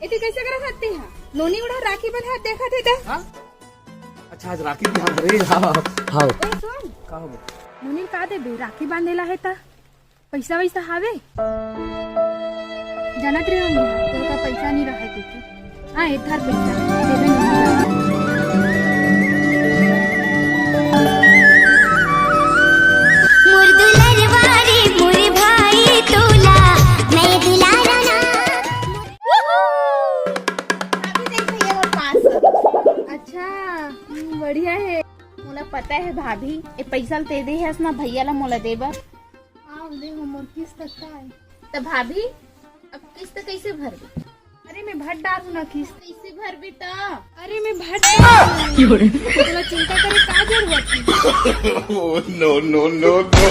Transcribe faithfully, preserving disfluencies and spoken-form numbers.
एती कैसे करत हस तेहा? नोनी उड़ा राखी बंधात देखत हे त। हाँ? अच्छा, आज राखी भी हाथ रे। हाँ, हाँ, हाँ। ए, सुन। का हो गया? नोनी का देबे? राखी बांधेला हे त। पैसा वैसा हावे? जानत रहे हो, तोर का पैसा नहीं रहा है, देखी। हाँ, ए धर पैसा, दे दे नोनी ला। मोर दुलरवा रे, मोर भाई तोला, मैं दुलारा ना। भाभी, देख भैया, मोर पाँच सौ। अच्छा, हम्म, बढ़िया है। मोला पता है भाभी, ए पैसा ल ते दे हस ना भैया ला मोला दे बर। हाँ, ले हो, मोर किस्त का है। त भाभी, अब किस्त कैसे भरबे? अरे, मैं भर डालूँ ना किस्त। कैसे भरबे त? अरे, मैं भर डालूँ। तोला चिंता करे का जरूरत है? Oh, no, no, no, no।